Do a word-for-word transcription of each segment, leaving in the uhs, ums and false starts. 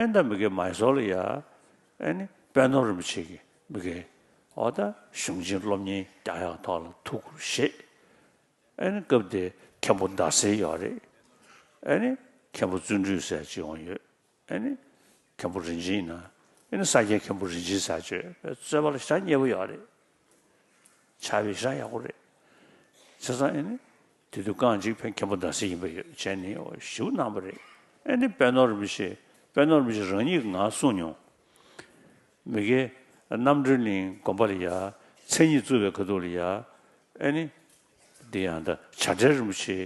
ཨེ་ད་མི་གེ་མའི་སོར་ལ་ཡ། ཨེ་ནི་པད་ནོར་རིན་པོ་ཆེ་གི་མི་གེ་འོ་ད་གཞུང་ཆེན་སློབ་གཉེར་རྒྱག་ཡག་ཐོག་ལ་ཐུགས་ཁུར་བཞེས། ཨེ་ནི་སྐབས་དེ་མཁན་པོ་ཟླ་ཟེར་ཡོད་རེད། ཨེ་ནི་མཁན་པོ་བརྩོན་འགྲུས་ཟེར་ཅིག་ཡོང་ཡོད། ཨེ་ནི་མཁན་པོ་རིན་ཆེན་ཡིན་ན། ཨེ་ནི་ས་སྐྱའི་མཁན་པོ་རིན་ཆེན་ཟེར་ཅིག་རྩོད་པ་ལ་ཞེ་དྲག་མཉེས་པོ་ཡོད་རེད། ཕྱག་དཔེ་ཞེ་དྲག་ཡག་པོ་རེད། བྱས་ཙང་ཨེ་ནི་དེ་དུས་རྐང་གཅིག་ཕན་མཁན་པོ་ཟླ་ཟེར་ཡིན་པ་ཡོད་བྱས་ནི་འོ་ཞེ་པོ་གནང་པ་རེད། ཨེ་ནི་པད་ནོར་རིན་པོ་ཆེ། པད་ནོར་རིན་པོ་ཆེ་རང་ཉིད་ཀྱིས་ང་གསུངས་མྱོང་། མི་གེ་རྣམ་གྲོལ་གླིང་དགོན་པ་ལ་ཡ་མཚན་ཉིད་བཙུགས་པའི་ཁ་ཐུག་ལ་ཡ། ཨེ་ནི། འདི་ཡང་ད་བྱ་བྲལ་རིན་པོ་ཆེ་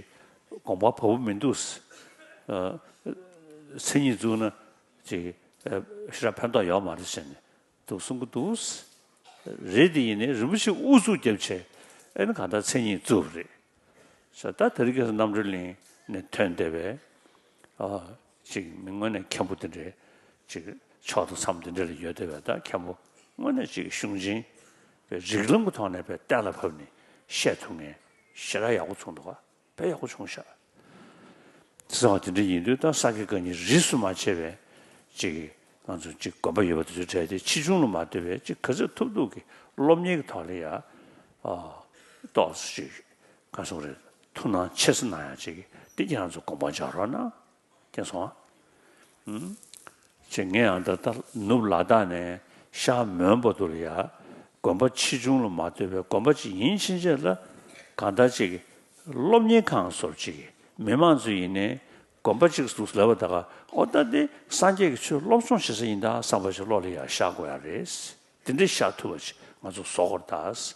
དགོངས་པ་བབས་པོ་མི་འདུག་ཨ། མཚན་ཉིད་བཙུགས་ན་ཅིག་ཨ། ཞེ་དྲག་ཕན་ཐོགས་ཡོད་མ་རེད་ཟེར་ནས་འདུག་གསུང་གི་འདུག་རེད་དེ་ཡིན་ནའི་རིན་པོ་ཆེ་ཨུ་ཚུགས་བརྒྱབ་བྱས་ཨེ་ནི་གང་ལྟར་མཚན་ཉིད་བཙུགས་པ་རེད། ས་ད་དེ་རིང་ཁ་སང་རྣམ་གྲོལ་གླིང་ནས་ཐོན་བསྡད་པའི་ཨ། ཅིག་མི་དངོས་གནས་མཁན་པོ་དེ་འདྲའི་ཅིག་ཕྱོགས་དང་མཚམས་དེ་འདྲ་ལ་ཡོད་བསྡད་པའི་ད་མཁན་པོ་དངོས་གནས་ཅིག་གཞུང་ཆེན་པའི་རིགས་ལམ་གྱི་ཐོག་ནས་པའི་གཏན་ལ་ཕབ་ནས་བཤད་ཐུབ་མཁན་ཞེ་དྲག་ཡག་པོ་བྱུང་འདུག་ག་དཔེ་ཡག་པོ་བྱུང་ཤག་ཟེར་བ་དེ་འདྲ་ཡིན་དུས་ད་ས་དགེ་བཀའ་རྙིང་རིས་སུ་མ་ཆད་པའི་ཅིག་ང་ཚོ་ཅིག་དགོན་པ་ཡོད་པ་དེ་ཚོའི་གྲས་དེ་ཕྱིས་འབྱུང་ལ་མ་ལྟོས་པའི་ཅིག་ག་ཚོད་ཐུབ་ཐུབ་ཀྱི་སློབ་གཉེར་གྱི་ཐོག་ལ་ཡ། ཨ། ཏོག་ཙམ་ཅིག་ག་སོང་རེད། ཐུགས་སྣང་ཆེ་ས་གནང་ཡ་ཅིག་འདི་ཁྱེད་རང་ཚོ་དགོངས་པ་འཇོག་རོགས་གནང་། མཁྱེན་སོང་ཨ། ཨུམ། ཅེས་ངས་ཡང་ད་ལྟ་ནུབ་ལ་དྭགས་ནས་ཤར་མོན་བར་དུ་ལ་ཡ། དགོན་པ་ཕྱིས་འབྱུང་ལ་མ་ལྟོས་པའི་དགོན་པ་ཅིག་ཡིན་ཕྱིན་ཆད་ལ་གང་ལྟར་ཅིག་སློབ་གཉེར་ཁང་བཟོ་ཅིག་མི་མང་ཚོ་ཡིན་ནའི་དགོན་པ་ཅིག་འདུག་ལབ་པ་ད་ག་ཨོ་ད་འདི་སངས་རྒྱས་ཀྱི་ཆོས་སློབ་སྦྱོང་བྱེད་ས་ཡིན་ད་བསམ་པ་ཅིག་བློ་ལ་ཡ་ཤར་དགོས་ཡ་རེད། དེ་འདྲའི་ཤར་ཐུབ་པ་ཅིག་ང་ཚོ་བཟོ་དགོས་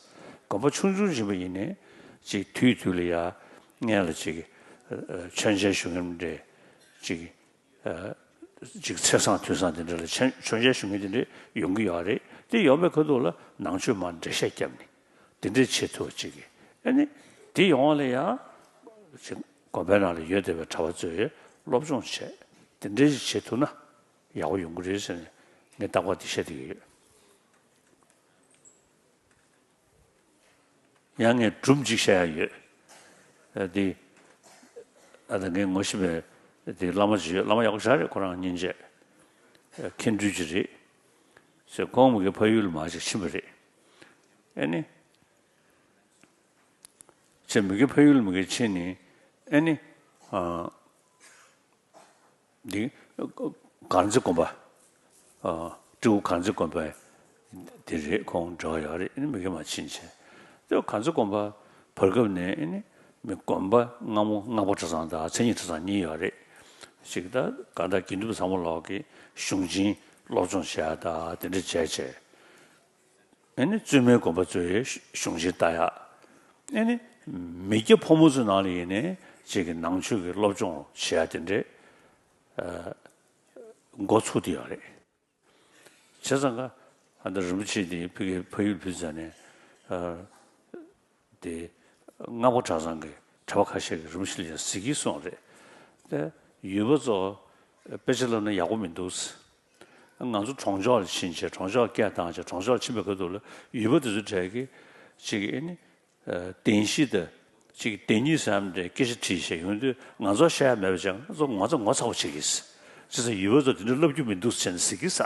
རེད་ད། དགོན་པ་ཆུང་ཆུང་ཕྱིན་པ་ཡིན་ནའི་ཅིག་དུས་དུས་ལ་ཡ་སྔན་ལ་ཅིག་མཆོད་མཇལ་ཞུ་མཁན་འདྲ་ཅིག་ཅིག་ཚེས་བཟང་དུས་བཟང་དེ་འདྲ་ལ་མཆོད་མཆོད་མཇལ་ཞུ་མཁན་དེ་འདྲ་ཡོང་གི་ཡོད་རེད། དེ་ཡོང་བའི་ཁ་ཐུག་ལ་ནང་ཆོས་མར་འགྲེལ་བཤད་བརྒྱབ་ནས་དེ་འདྲ་བྱེད་ཐུབ་པ་ཅིག་གིས་ཨ་ནི་དེ་ཡོང་བ་ལ་ཡང་ཅིག་དགོན་པའི་ནང་ལ་ཡོད་བསྡད་པའི་གྲྭ་པ་ཚོས་སློབ་སྦྱོང་བྱས་དེ་འདྲ་ཞིག་བྱེད་ཐུབ་ན་ཡག་པོ་ཡོང་གི་རེད་ཟེར་ནས་ངས་རྟག་པར་དེ་བཤད་བསྡད་ཀྱི་ཡོད། ཡང་ངས་སྒྲུང་གཅིག་བཤད་ཡ་ཡོད། ཨ་དེ། ཨ་ད་ངས་ངོ་ཤེས་པའི་དེ་བླ་མ་ཅིག་ཡོད། བླ་མ་ཡག་པོ་ཞེ་དྲག་རེད། ཁོ་རང་སྙིང་རྗེ། ཨ་མཁན་སྤྲུལ་ཅིག་རེད། ཟེར་ཁོང་མི་གི་ཕ་ཡུལ་ལ་མར་ཅིག་ཕྱིན་པ་རེད། ཨེ་ནི། ཅེས་མི་གི་ཕ་ཡུལ་ལ་མི་གི་ཕྱིན་ནས་ཨེ་ནི། ཨ། འདི་དཀར་མཛེས་དགོན་པ། ཨ། སྤྲེའུ་དཀར་མཛེས་དགོན་པ་དེ་རེད། ཁོང་འབྲེལ་བ་ཡོད་རེད། ཨེ་ནི་མི་གེ་མར་ཕྱིན་བྱས། དེ་དཀར་མཛེས་དགོན་པ་བར་སྐབས་ནས་ཨེ་ནི་མི་དགོན་པ་སྔ་མོ་སྔགས་པ་གྲྭ་ཚང་དང་མཚན་ཉིད་གྲྭ་ཚང་གཉིས་ཡོད་རེད། ཞིག་ད་ག་ད་དགེ་འདུན་པ་ཚང་མ་ལོག་གི་གཞུང་ཆེན་སློབ་སྦྱོང་བྱེད་ཡ་ད་དེ་འདྲ་བྱས་བྱས། ཨེ་ནི་བཙུན་མའི་དགོན་པ་ཚོའི་གཞུང་ཆེན་ལྟ་ཡག་ཨེ་ནི་མི་སྐྱ་ཕོ་མོ་ཚོའི་ནང་ལ་ཡིན་ནའི་ཅིག་གི་ནང་ཆོས་ཀྱི་སློབ་སྦྱོང་བྱེད་ཡག་དེ་འདྲའི་འགོ་ཚུགས་བསྡད་ཡོད་རེད། བྱས་ཙང་ཀ་ཨ་ད་རིན་པོ་ཆེ་དེ་ཕ་གི་ཕ་ཡུལ་ཕུད་ཙང་ནས་དེ་སྔགས་པ་གྲྭ་ཚང་གི་གྲྭ་པ་ཁ་ཤས་ཀྱིས་རིན་པོ་ཆེ་ལ་ཡང་གཟིགས་ཀྱིས་སོང་རེད། དེ་ཡུལ་པ་ཚོ་དཔེ་ཆ་བསླབ་ན་ཡག་པོ་མི་འདུག་ང་ཚོ་གྲོང་ཆོག་ལ་ཕྱིན་བྱས་གྲོང་ཆོག་སྐད་བཏང་བྱས་གྲོང་ཆོག་ཕྱིན་པའི་ཁ་ཐུག་ལ་ཡུལ་པ་དེ་ཚོའི་གྲས་ཀྱིས་ཅིག་ཨེ་ནི་བདེན་བཞི་དང་ཅིག་བདེན་གཉིས་ཟེར་ཡ་འདྲའི་སྐད་ཆ་དྲིས་བྱས་ཡོང་དུས་ང་ཚོར་བཤད་ཡ་མེད་པ་ཅང་ང་ཚོ་ངོ་ཚ་ངོ་ཚ་པོ་བྱེད་ཀྱིས། བྱས་ཙང་ཡུལ་པ་ཚོ་དེ་འདྲ་བསླབ་རྒྱུ་མི་འདུག་ཟེར་ནས་ཟེར་གྱིས།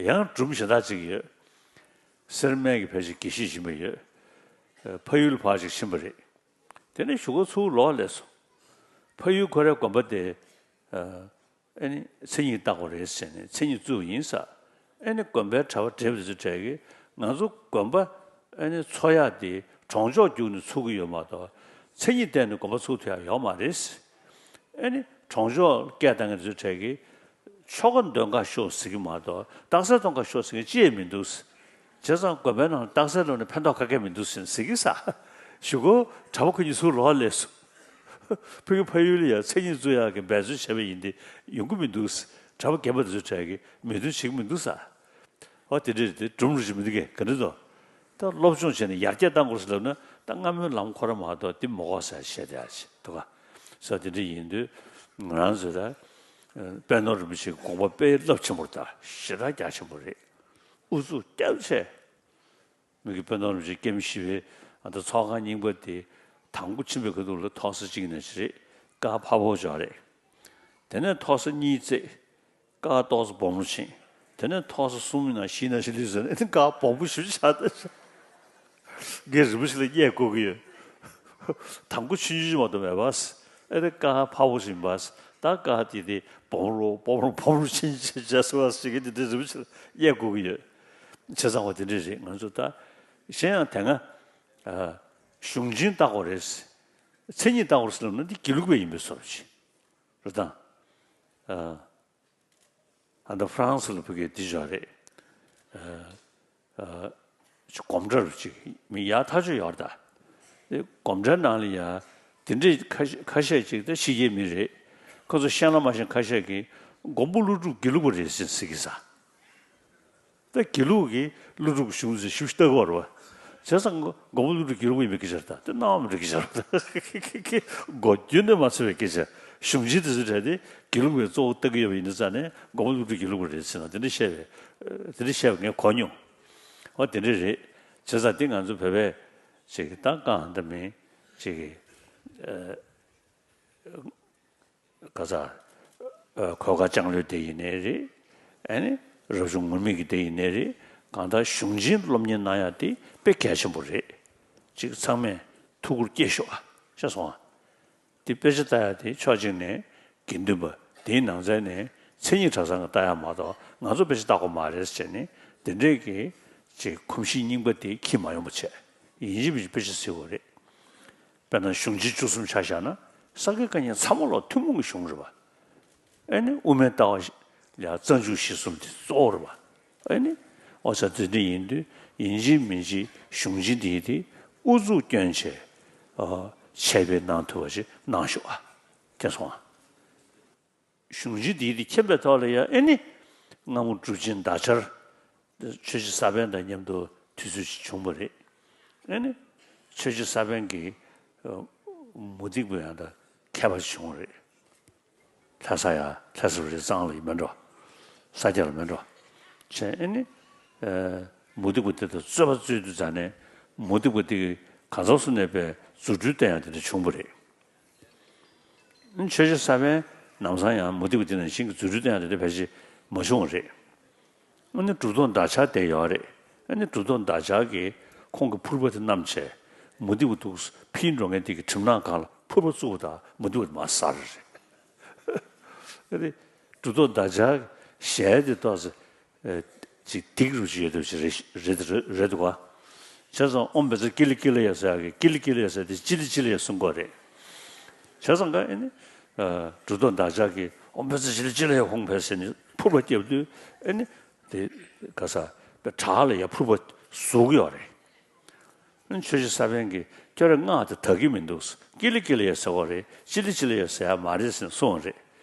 ཡང་སྒྲུང་གཞན་དག་ཅིག་ཡོད། སེར་སྨད་ཀྱི་ཕལ་ཆེར་དགེ་བཤེས་ཡིན་པ་ཡོད། ཕ་ཡུལ་ཕར་ཅིག་ཕྱིན་པ་རེད། དེ་ནས་གཞུག་གུ་ཚུར་ལོག་སླེབས་སོང་། ཕ་ཡུལ་ཁོ་རའི་དགོན་པ་དེ། ཨ་ནི་མཚན་ཉིད་བཏགས་པ་རེད་ཟེར་ནས་མཚན་ཉིད་བཙུགས་པ་ཡིན་ས། ཨ་ནི་དགོན་པའི་གྲྭ་པ་བགྲེས་པ་དེ་ཚོ་གྲས་ཀྱིས་ང་ཚོ་དགོན་པ་ཨ་ནི་ཚོགས་ཡག་དེ་གྲོང་ཆོག་བརྒྱུད་ནས་ཚུགས་ཀྱི་ཡོད་མ་གཏོགས་མཚན་ཉིད་བརྟེན་ནས་དགོན་པ་ཚུགས་ཐུབ་ཡག་ཡོད་མ་རེད། ཨ་ནི་གྲོང་ཆོག་སྐད་བཏང་མཁན་དེ་ཚོ་གྲས་ཀྱིས་ཆོ་ག་འདོན་ཁ་ཤོག་ཟེར་གྱི་མ་གཏོགས་རྟགས་གསལ་གཏོང་ཁ་ཤོག་ཟེར་མཁན་ཅི་ཡང་མི་འདུག་བྱས་ཙང་དགོན་པའི་ནང་རྟགས་གསལ་སློབ་ནས་ཕན་ཐོགས་ག་གེ་མི་འདུག་ཟེར་ཟེར་གྱི་ས། གཞུག་གུ་གྲྭ་པ་ཁོ་གཉིས་ཚུར་ལོག་སླེབས་སོང་། ཕ་གི་ཕ་ཡུལ་ལ་ཡང་མཚན་ཉིད་བཙུགས་ཡག་གི་འབད་རྩོལ་བྱས་པ་ཡིན་ཏེ་ཡོང་གི་མི་འདུག་གྲྭ་པ་རྒན་པ་དེ་ཚོ་གྲས་ཀྱིས་མོས་མཐུན་བྱེད་ཀྱི་མི་འདུག་ས། འོ་དེ་འདྲ་རེད་དེ་སྒྲུང་རེ་ཞིག་མི་འདུག་གས་ག་འདྲ་འདུག་ད་སློབ་སྦྱོང་བྱས་ནས་ཡར་རྒྱས་གཏང་དགོས་ཟེར་ལབ་ན་ད་སྔ་མོའི་ལམ་ཁོ་ར་མ་གཏོགས་འདི་མི་དགོས་ཟེར་བཤད་བསྡད་ཡག་ཅིག་འདུག་ག་ས་དེ་འདྲ་ཡིན་དུས་ང་རང་ཚོས་ད་པད་ནོར་རིན་པོ་ཆེའི་དགོངས་པ་དཔེ་རླབས་ཆེན་པོ་རེད། ད་ཞེ་དྲག་རྒྱ་ཆེན་པོ་རེད། ཨུ་ཚུགས་བརྒྱབ་བྱས། མི་གི་དཔོན་དམ་རིན་པོ་ཆེ་སྐྱེ་བ་བཞི་པའི་ཨ་ད་ཚོགས་ཁང་རྙིང་པ་དེ་ དང་པོ་ཕྱིན་པའི་ཁ་ཐུག་ལ་ཐོག་ས་གཅིག་ནས་ཅི་རེད། ཀ་ཕ་བོ་ཅོག་རེད། དེ་ནས་ཐོག་ས་གཉིས་བརྩེགས། ཀ་ཏོག་ཙམ་སྦོམ་རུ་ཕྱིན། དེ་ནས་ཐོག་ས་གསུམ་ཡིན་ན་བཞི་ན་ཞི་ལི་ཟེར་ནས་ཀ་སྦོམ་པོ་ཞིག་ཆགས་ད། ངས་རིན་པོ་ཆེ་ལ་བརྙས་བཀོད་ཀྱི་ཡོད། དང་པོ་ཆུང་ཆུང་མ་གཏོགས་མེད་པ། ཨེ་དེ་ཀ་ཕ་བོ་ཞིག་ཡིན་པ། ད་ཀ་དེ་དེ་སྦོམ་རུ་སྦོམ་རུ་སྦོམ་རུ་ཕྱིན་བྱས་སོ་བ་ཞིག་གི་དེ་དེ་རིན་པོ་ཆེ་ལ་བརྙས་བཀོད་ཀྱི་ཡོད། བྱས་ཙང་བ་དེ་འདྲས་རེད། ང་ཚོ་ད་གཞན་ཡང་དེ་སྔ་གཞུང་ཆེན་ལྟ་དགོས་རེད། མཚན་ཉིད་ལྟ་དགོས་རེད་ཟེར་ལབ་ན་འདི་དགེ་ལུགས་པ་ཡིན་པའི་བཟོ་འདྲ་ཅིག་རེད་དང་། ཨ་ད་ཧྥ་རན་སི་ལ་ཕ་གིར་འདི་བཞག་རེད། ཨ་ཨ་སྒོམ་གྲྭ་རུ་ཅིག་མི་ཡག་ཐག་ཆོད་ཡོད་རེད་ད། དེ་སྒོམ་གྲྭའི་ནང་ལ་ཡ་དེ་འདྲས་ཁ་ཤས་ཁ་ཤས་ཅིག་ད་ཕྱི་རྒྱལ་མི་རེད། ཁོ་ཚོ་ཤེས་ན་མ་ཤེས་ཁ་ཤས་ཀྱིས་མགོན་པོ་ཀླུ་སྒྲུབ་དགེ་ལུགས་པ་རེད་ཟེར་ཟེར་གི་ས། ད་དགེ་ལུགས་ཀྱི་ཀླུ་སྒྲུབ་གཞུང་ཟེར་ཞུ་ལྟ་གི་བར་བ། བྱས་ཙང་མགོན་པོ་ཀླུ་སྒྲུབ་དགེ་ལུགས་ཡིན་པའི་སྐད་ཆ་རེད་ད། དེ་རྣམ་རིག་གི་ཆ་རེད་ད། མགོ་རྒྱུན་ནས་མ་ཚོར་བའི་སྐད་ཆ། གཞུང་ཆེན་དེ་ཚོའི་གྲས་དེ་དགེ་ལུགས་པའི་གཙོ་བོ་ལྟ་གི་ཡོད་པ་ཡིན་དུས་ཙང་ནས་མགོན་པོ་ཀླུ་སྒྲུབ་དགེ་ལུགས་པ་རེད་ཟེར་ན་དེ་འདྲ་བཤད་པའི་དེ་འདྲ་བཤད་པ་ངས་གོ་མྱོང་། འོ་དེ་འདྲ་རེད། བྱས་ཙང་དེ་ང་ཚོ་བོད་པས་ཅིག་ད་བཀའ་འདི་མིན་ཅིག་གི་ག་ས། ཨ་གོས་དཀར་ལྕང་ལོའི་སྡེ་ཡིན་ནའི་རེད། ཨ་ནི་རབ་བྱུང་ངུར་སྨྲིག་གི་སྡེ་ཡིན་ནའི་རེད། གང་ལྟར་གཞུང་ཆེན་སློབ་གཉེར་གནང་ཡག་དེ་དཔེ་གལ་ཆེན་པོ་རེད། ཅིག་ཚང་མས་ཐུགས་ཁུར་བསྐྱེད་ཤོག་ཨ། ཤེས་སོང་ཨ། དེ་དཔེ་ཆ་ལྟ་ཡག་དེ་ཕྱོགས་གཅིག་ནས་དགེ་འདུན་པ་དེའི་ནང་ཚན་ནས་མཚན་ཉིད་གྲྭ་ཚང་གི་ལྟ་ཡག་མ་གཏོགས་ང་ཚོ་དཔེ་ཆ་ལྟ་དགོས་མ་རེད་ཟེར་ནས་དེ་འདྲས་ཀྱི་ཅིག་གོམས་གཤིས་རྙིང་པ་དེ་ཁྱེར་མ་ཡོང་པ་བྱས། ཡིན་གཅིག་མིན་གཅིག་དཔེ་ཆ་གཟིགས་དགོས་རེད། དཔེར་ན་གཞུང་ཆེན་བཅུ་གསུམ་ཆ་བཞག་ན་ས་དགེ་བཀའ་རྙིང་ཚང་མ་ལོག་ཐུན་མོང་གི་གཞུང་རེད་པ། ཨེ་ནི་དབུ་མའི་ལྟ་བ་ལ་རྩ་འཇུག་གཞིར་གསུམ་དེ་གཙོ་བོ་རེད་པ། ཨེ་ནི་ཨོ་ཙ་དེ་འདྲ་ཡིན་དུས་ཡིན་གཅིག་མིན་གཅིག་གཞུང་ཆེན་དེ་དེ་ཨུ་ཚུགས་བསྐྱོན་བྱས་ཨ་འཆད་སྤེལ་གནང་ཐུབ་པ་ཞིག་གནང་ཤོག་ཨ། མཁྱེན་སོང་ཨ། གཞུང་ཆེན་འདི་དེ་མཁྱེན་པའི་ཐོག་ལ་ཡང་ཨེ་ནི་སྔ་མོ་གྲུབ་ཆེན་འདག་ཆར་ཆོས་རྗེ་ས་པཎ་དང་མཉམ་དུ་དུས་ཚོད་ཅིག་བྱུང་བ་རེད། ཨེ་ནི་ཆོས་རྗེ་ས་པཎ་གྱིས་ཨ་མུ་སྟེགས་པ་ཡང་དང་མཁས་པ་ཞིག་བྱུང་བ་རེད། ལྷ་ས་ཡ་ལྷ་ས་རི་གཙང་ལ་ཡིན་མིན་འགྲོ། ས་སྐྱ་ལ་མིན་འགྲོ། བྱས་ཨེ་ནི་ཨ་མུ་སྟེགས་པ་དེ་དང་རྩོད་པ་རྩོད་དུས་ཙ་ནས་མུ་སྟེགས་པ་དེ་གིས་གང་ཟག་སུ་ནས་པའི་རྫུ་འཕྲུལ་བསྟན་ཡག་དེ་འདྲ་བྱུང་བ་རེད། ཆོས་རྗེ་ས་པཎ་ནམ་སང་ཡང་མུ་སྟེགས་པ་དེ་ནང་བཞིན་གྱི་རྫུ་འཕྲུལ་བསྟན་ཡག་དེ་འདྲ་ཕལ་ཆེར་མ་བྱུང་བ་རེད། ཨ་ནི་གྲུབ་ཐོབ་འདག་ཆར་དེ་ཡོད་རེད། ཨ་ནི་གྲུབ་ཐོབ་འདག་ཆར་གྱིས་ཁོང་གི་ཕུར་པ་དེ་བསྣམས་བྱས་མུ་སྟེགས་པ་འདུག་ཕྱིར་འགྲོ་མཁན་དེ་གི་གྲིབ་ནག་སྒང་ལ་ཕུར་པ་བཙུགས་པ་དང་མུ་སྟེགས་པ་དེ་མར་ཟག་རེད། ཨ་ནི་གྲུབ་ཐོབ་འདག་ཆར་གྱི་ཞལ་དེ་ཏོག་ཙམ། ཨེ་ཅིག་སྡིགས་རུ་ཅིག་ཡོད་དུ་ཅིག་རེད་རེད་རེད་རེད་འདུག་ག་བྱས་ཙང་ཨོཾ་བཛྲ་ཀི་ལི་ཀི་ལི་ཡ་ཟེར་ཡག་གི་ཀི་ལི་ཀི་ལི་ཡ་ཟེར་དེ་ཅི་ལི་ཅི་ལི་ཡ་གསུང་གི་རེད། བྱས་ཙང་ག་ཨེ་ནི་ཨ་གྲུབ་ཐོབ་འདག་ཆར་གྱིས་ཨོཾ་བཛྲ་ཅི་ལི་ཅི་ལི་ཡ་ཧཱུྃ་ཕཊ་ཟེར་ནས་ཕུར་པ་བརྒྱབ་དུས་ཨེ་ནི་དེ་ག་ས་པའི་བྲག་ལ་ཡ་ཕུར་པ་ཟུག་གི་ཡོད་རེད། ཆོས་རྗེ་ས་པཎ་གྱིས་ཁྱོད་རང་སྔགས་དེ་དག་གི་མི་འདུག་ཀི་ལི་ཀི་ལི་ཡ་ཟེར་བ་རེད། ཅི་ལི་ཅི་ལི་ཡ་ཟེར་ཡ་མ་རེད་ཟེར་ནས་གསུངས་པ་རེད།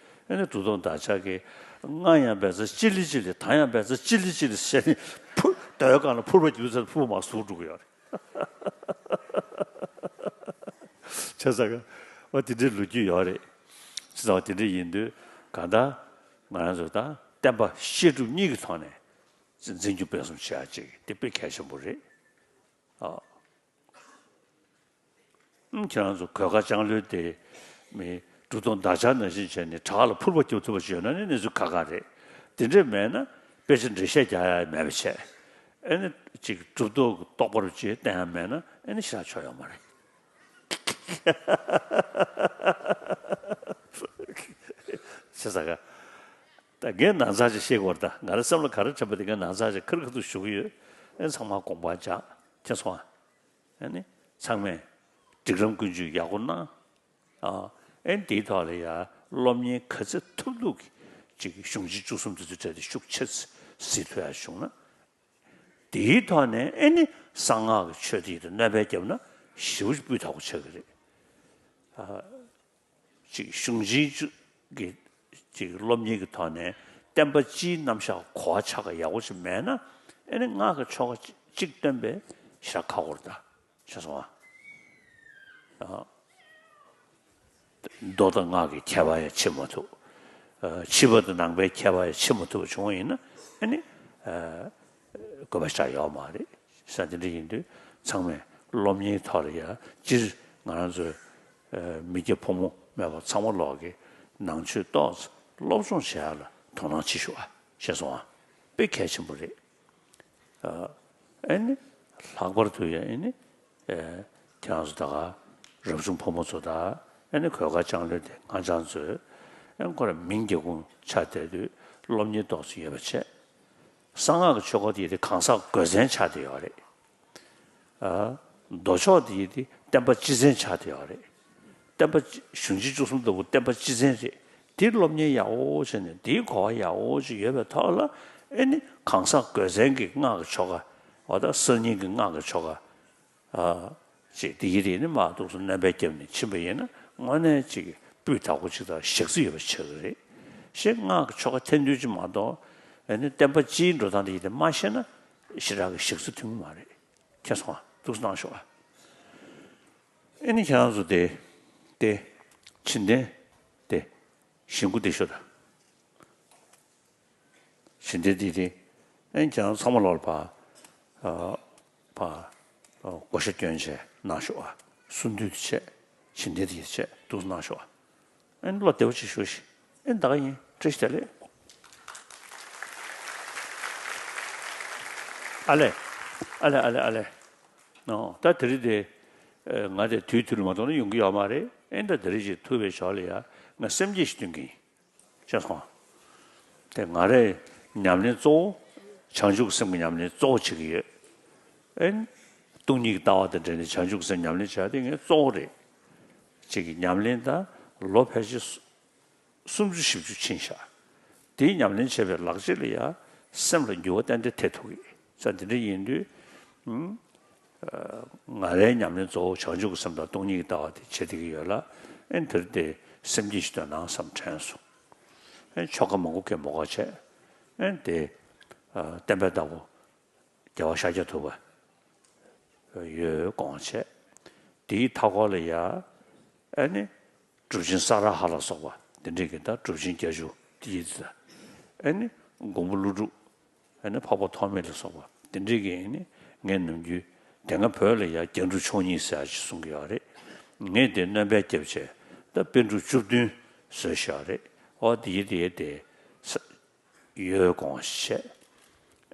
ཨ་ནི་གྲུབ་ཐོབ་འདག་ཆར་གྱིས་སྔར་ཡང་བཛྲ་ཅི་ལི་ཅི་ལི་ད་ཡང་བཛྲ་ཅི་ལི་ཅི་ལི་ཟེར་ནས་ཕུ་རྡོའི་སྒང་ལ་ཕུར་པ་རྒྱུག་ཚར་ཕུར་པ་མར་ཟུག་འགྲོ་གི་ཡོད་རེད། བྱས་ཙང་ག་འོ་དེ་འདྲའི་ལོ་རྒྱུས་ཡོད་རེད། བྱས་ཙང་འོ་དེ་འདྲ་ཡིན་དུས་གང་ལྟར་ང་རང་ཚོ་ད་བསྟན་པ་བཤད་སྒྲུབ་གཉིས་ཀྱི་ཐོག་ནས་འཛིན་སྐྱོང་སྤེལ་གསུམ་བྱེད་ཡག་ཅིག་དེ་དཔེ་གལ་ཆེན་པོ་རེད། ཨ། ཁྱེད་རང་ཚོ་གོས་དཀར་ལྕང་ལོའི་སྡེ་མི་གྲུབ་ཐོབ་འདག་ཆར་ནང་བཞིན་བྱས་ནས་བྲག་ལ་ཕུར་པ་རྒྱུག་ཐུབ་པ་ཞིག་ཡོད་ན་ནི་གནས་ཚུལ་ཁག་ཁག་རེད། དེ་འདྲས་མེད་ན་དཔེ་ཆ་འགྲེལ་བཤད་རྒྱག་ཡ་མེད་པ་བྱས། ཨེ་ནི་ཅིག་གྲུབ་ཐོབ་ཀྱི་རྟོགས་པ་རུ་ཅིག་བསྟན་ཡ་མེད་ན་ཨེ་ནི་ཞེ་དྲག་ཆོ་ཡོད་མ་རེད། བྱས་ཙང་ག་ད་ངས་ནང་ཚགས་ཅིག་བཤད་དགོས་རེད་ད། ང་རའི་སེམས་ལ་ག་རེ་དྲན་པ་དེ་ངས་ནང་ཚགས་ཅིག་ཁ་རི་ཁ་ཐུག་ཞུ་གི་ཡོད། ཨེ་ཚང་མ་དགོངས་པ་འཇགས། མཁྱེན་སོང་ཨ། ཨ་ནི་ཚང་མས་སྒྲིག་ལམ་ཀུན་སྤྱོད་ཡག་པོ་གནང་། ཨ་ཨེ་འདིའི་ཐོག་ལ་ཡ་སློབ་གཉེར་ག་ཚོད་ཐུབ་ཐུབ་ཀྱིས་ཅིག་གཞུང་ཆེན་བཅུ་གསུམ་དེ་ཚོའི་གྲས་དེ་ཤུགས་ཆེ་ཙམ་གཟིགས་ཐུབ་ཡ་བྱུང་ན། དེའི་ཐོག་ནས་ཨེ་ནི་གསང་སྔགས་ཀྱི་ཆོས་དེ་ཡིན་དུས་གནོད་པ་བརྒྱབ་ན་ཞེ་པོ་ཅིག་སྤུས་དག་པོ་ཆགས་ཀྱི་རེད། ཨ། ཅིག་གཞུང་ཆེན་བཅུ་གི་ཅིག་སློབ་གཉེར་གྱི་ཐོག་ནས་བསྟན་པ་སྤྱིའི་རྣམ་གཞག་གོ་བ་ཆགས་ཀྱི་ཡག་པོ་ཞིག་མེད་ན་ཨེ་ནི་སྔགས་ཀྱི་ཆོ་ག་གཅིག་སྟོན་པའི་ཞེ་དྲག་ཁག་པོ་རེད་ད། ཤེས་སོང་ཨ། མདོ་དང་སྔགས་ཀྱི་ཁྱད་པར་ཡང་ཕྱེ་མ་ཐུབ། ཕྱི་པ་དང་ནང་པའི་ཁྱད་པར་ཡང་ཕྱེ་མ་ཐུབ་པ་བྱུང་བ་ཡིན་ན་ཨེ་ནི་དགོས་པ་ཞེ་དྲག་ཡོད་མ་རེད། ས་དེ་འདྲ་ཡིན་དུས་ཚང་མས་སློབ་གཉེར་ཐོག་ལ་ཡ་སྤྱིར། ང་རང་ཚོའི་མི་སྐྱ་ཕོ་མོ་མེད་པ་ཚང་མ་ལོག་གི་ནང་ཆོས་ཏོག་ཙམ་སློབ་སྦྱོང་བྱེད་ཡ་ལ་དོ་སྣང་བྱེད་ཤོག་ཨ། ཤེས་སོང་ཨ། དཔེ་གལ་ཆེན་པོ་རེད། ཨ་ནི་ལྷག་པར་དུ་ཡང་ཨ་ནི་ཁྱེད་རང་ཚོ་ད་ག་རབ་བྱུང་ཕོ་མོ་ཚོ་དང་ཨ་ནི་གོས་དཀར་ལྕང་ལོའི་དེ་ང་ཅག་ཚོས་ཨ་ནི་ཁོ་རང་མིང་རྒྱལ་ཁུངས་ཆགས་བསྡད་དུས་སློབ་གཉེར་ཏོག་ཙམ་ཡོད་པ་བྱས། གསང་སྔགས་ཀྱི་ཆོས་སྐོར་དེ་ཡི་དེ་གང་ཟག་དགོས་མཚན་ཆགས་བསྡད་ཡོད་རེད། ཨ། མདོ་ཕྱོགས་དེ་ཡི་དེ་བསྟན་པ་སྤྱི་མཚན་ཆགས་བསྡད་ཡོད་རེད། བསྟན་པ་སྤྱི་གཞུང་ཆེན་བཅུ་གསུམ་ལྟ་བུ་བསྟན་པ་སྤྱི་མཚན་རེད། དེ་སློབ་གཉེར་ཡག་པོ་བྱས་ནས་དེའི་གོ་བ་ཡག་པོ་ཅིག་ཡོད་པའི་ཐོག་ལ་ཨེ་ནི་གང་ཟག་དགོས་མཚན་གྱི་སྔགས་ཀྱི་ཆོ་ག། འོ་ད་གསར་རྙིང་གི་སྔགས་ཀྱི་ཆོ་ག། ཨ། ཅིག་དེ་ཡི་དེ་ནི་མ་གཏོགས་སུ་སྣོན་པ་བརྒྱབ་ནས་ཕྱིན་པ་ཡིན་ན་དངོས་གནས་ཅིག་སྤུས་དག་པོ་ཅིག་དང་ཞག་རྩི་ཡོད་པ་ཆགས་ཀྱི་རེད། ཞེས་སྔགས་ཀྱི་ཆོ་ག་འཐེན་འདུས་ཅིག་མ་གཏོགས་ཨེ་ནི་བསྟན་པ་སྤྱིའི་འགྲོ་སྟངས་དེ་ཡི་དེ་མ་ཤེས་ན་ཞེ་དྲག་གི་ཞག་རྩི་ཐུབ་ཀྱི་མ་རེད། མཁྱེན་སོང་ཨ། ཐུགས་གནང་ཤོག་ཨ། ཨེ་ནི་ཁྱེད་རང་ཚོ་དེ་དེ་བྱིན་ལྡན་དེ་བཞེས་སྒོ་དེ་ཤོག་དང་། བྱིན་ལྡན་དེ་དེ་ཨེ་ནི་ཁྱེད་རང་ཚང་མ་ལོག་ལ་ཕ་ཨ་ཕ་ཨ་བགོ་བཤའ་སྐྱོན་བྱས་གནང་ཤོག་ཨ། གསུམ་དུས་དེ་བྱས་བྱིན་ལྡན་དེ་བྱས་ཐུགས་གནང་ཤོག་ཨ། ཨེ་ནི་བློ་བདེ་བོ་ཅིག་ཞུ་ཞིག་ཨེ་ནི་ད་ག་ཡིན། བཀྲ་ཤིས་བདེ་ལེགས། ཨ་ལེ། ཨ་ལེ་ཨ་ལེ་ཨ་ལེ། ཨོ་ད་དེ་རིང་དེ་ཨེ་ང་དེ་དུས་དུས་ལ་མ་གཏོགས་ན་ཡོང་གི་ཡོད་མ་རེད། ཨེ་ད་དེ་རིང་ཅིག་ཐུག་པའི་ཞོར་ལ་ཡ་ང་སེམས་བསྐྱེད་ཞིག་སྟོན་གི་ཡིན། ཤེས་སོང་། དེ་ང་རའི་ཉམས་ལེན་གཙོ་བོ་བྱང་ཆུབ་ཀྱི་སེམས་ཀྱི་ཉམས་ལེན་གཙོ་བོ་བྱེད་ཀྱི་ཡོད། ཨེ་སྟོང་ཉིད་ཀྱི་ལྟ་བ་དང་འབྲེལ་ནས་བྱང་ཆུབ་ཀྱི་སེམས་ཉམས་ལེན་བྱ་དེ་ངའི་གཙོ་བོ་རེད། ཅིག་གི་ཉམས་ལེན་ད་ལོ་ཕལ་ཆེར་སུམ་ཅུ་བཞི་བཅུ་ཕྱིན་ཤག་དེའི་ཉམས་ལེན་བྱས་པའི་ལག་རྗེས་ལ་ཡ་སེམས་ལ་འགྱུར་བ་ཏན་ཏན་ཐེབས་ཐུབ་ཀྱི་ས་འདི་འདྲ་ཡིན་དུས། ཨུམ། ང་རའི་ཉམས་ལེན་གཙོ་བོ་བྱང་ཆུབ་ཀྱི་སེམས་དང་སྟོང་ཉིད་ཀྱི་ལྟ་བ་དེ་བྱེད་བསྡད་ཀྱི་ཡོད་ལ། ཨེ་དེར་དེ་སེམས་བསྐྱེད་ཞིག་འདོན་ན་བསམ་དྲན་སོང་། ཨེ་ཆོ་ག་མང་པོ་གས་མོ་ག་བྱས། ཨེ་དེ་བསྟན་པའི་བདག་པོ་རྒྱལ་བ་ཤཱཀྱ་ཐུབ་པ་ཡོད་དགོངས་བྱས། དེའི་མཐའ་འཁོར་ལ་ཡ་ཨེ་ནི་གྲུབ་ཆེན་ས་ར་ཧ་ལ་སོགས་པ་དེ་འདྲས་ཀྱི་ད་གྲུབ་ཆེན་བརྒྱད་ཅུ་དེ་ཡི་ད་ཨེ་ནི་མགོན་པོ་ཀླུ་སྒྲུབ། ཨེ་ནི་འཕགས་པ་ཐོགས་མེད་ལ་སོགས་པ་དེ་འདྲས་ཀྱི་ཨེ་ནི་ངས་ནམ་རྒྱུན་དེ་སྔ་བོད་ལ་ཡ་རྒྱན་དྲུག་མཆོག་གཉིས་ཟེར་ཡ་ཞིག་གསུང་གི་ཡོད་རེད། ངས་དེ་སྣོན་པ་བརྒྱབ་བྱས་ད་པཎ་གྲུབ་བཅུ་བདུན་བཟོས་བཞག་རེད། ཨོ་དེ་ཡི་དེ་ཡི་དེ་ས་ཡོད་དགོངས་བྱས།